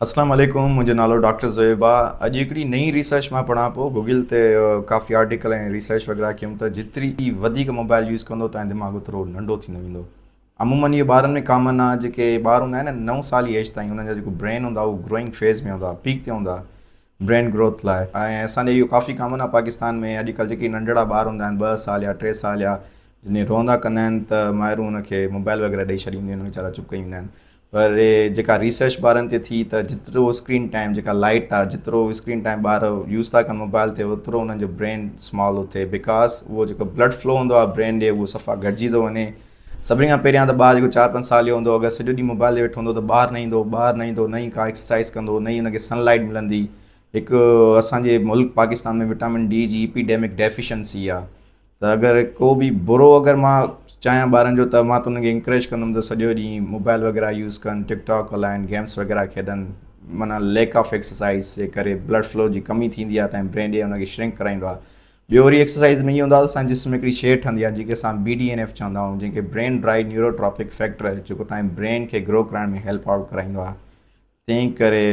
اسلام عليڪم منهنجو نالو ڊاڪٽر زويب آ اڄ هڪڙي نئين ريسرچ مان پڙهان پيو گوگل تي ڪافي آرٽيڪل ۽ ريسرچ وغيره ڪيم ته جيتري وڌيڪ موبائل يوز ڪندو تنهن دماغ اوترو ننڍو ٿيندو ويندو عمومن اهو ٻارن ۾ ڪامن آ جيڪي ٻار هوندا آهن نه نو سال جي ايج تائين انهن جا جيڪو برين هوندو آ اهو گروئنگ فيز ۾ هوندو آ پيڪ تي هوندو آ برين گروٿ لاء ۽ اسان جي اهو ڪافي ڪامن آ پاڪستان ۾ اڄڪلهه جيڪي ننڍڙا ٻار هوندا آهن ٻه سال يا ٽي سال يا جڏهن روئندا ڪندا آهن ته مائرون ان کي موبائل وغيره ڏئي ڇڏينديون آهن ويچارا چپ ڪئي ويندا آهن پر جيڪا ريسرچ ٻارن تي ٿي ته جيترو اسڪرين ٽائيم جيڪا لائٽ آ جيترو اسڪرين ٽائيم ٻار يوز ٿا ڪن موبائل تي اوترو انهن جو برين اسمال ٿو ٿئي because اهو جيڪو بلڊ فلو هوندو آ برين ڏي اهو صفا گهٽجي ٿو وڃي. سڀني کان پهريان ته ٻار جيڪو چار پنج سال جو هوندو اگر سڄو ڏينهن موبائل تي ويٺو هوندو ته ٻاهر نه ايندو ٻاهر نه ايندو نه ئي ڪا ايڪسرسائز ڪندو نه ئي ان کي سن لائٽ ملندي. هڪ اسان جي ملڪ پاڪستان ۾ وٽامن ڊي جي ايپيڊيمڪ ڊيفيشنسي آ ته اگر ڪو به برو اگر مان چاهيان ٻارن جو ته مان ته انهن کي انڪريج ڪندم ته سڄو ڏينهن موبائل وغيره يوز ڪن ٽڪ ٽاڪ هلائن گيمس وغيره کيڏن معنيٰ ليڪ آف ايڪسرسائز جي ڪري بلڊ فلو جي ڪمي ٿيندي آهي ته برين ڏي ان کي شرنڪ ڪرائيندو آهي. ٻيو وري ايڪسرسائز ۾ اهو هوندو آهي ته اسان جي جسم ۾ هڪڙي شيء ٺهندي آهي جنهن کي اسان بي ڊي اين ايف چوندا آهيون جنهن کي برين ڊرائي نيوروٽراپڪ فيڪٽر جيڪو تنهنجي برين کي گرو ڪرائڻ ۾ هيلپ آئوٽ ڪرائيندو آهي. تنهن ڪري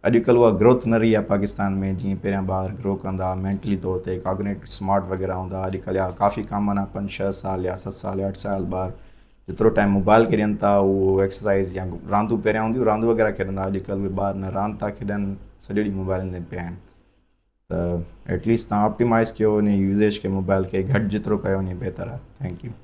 اڄڪلهه اها گروٿ نه رهي آهي پاڪستان ۾ جيئن پهريان ٻار گرو ڪندا هئا مينٽلي طور تي ڪاگنيٽو سمارٽ وغيره هوندا هئا اڄڪلهه يا ڪافي ڪامن آهي پنج ڇهه سال يا ست سال يا اٺ سال ٻار جيترو ٽائيم موبائل کي ڏين ٿا اهو ايڪسرسائز يا راندون پهريان هونديون راندون وغيره کيڏندا هئا اڄڪلهه اهي ٻار نه راند ٿا کيڏن سڄو ڏينهن موبائلن تي پيا آهن ته ايٽ ليسٽ تان آپٽيمائز ڪيو ان يوزيج کي موبائل کي گهٽ جيترو ڪيو وڃي بهتر آهي thank you.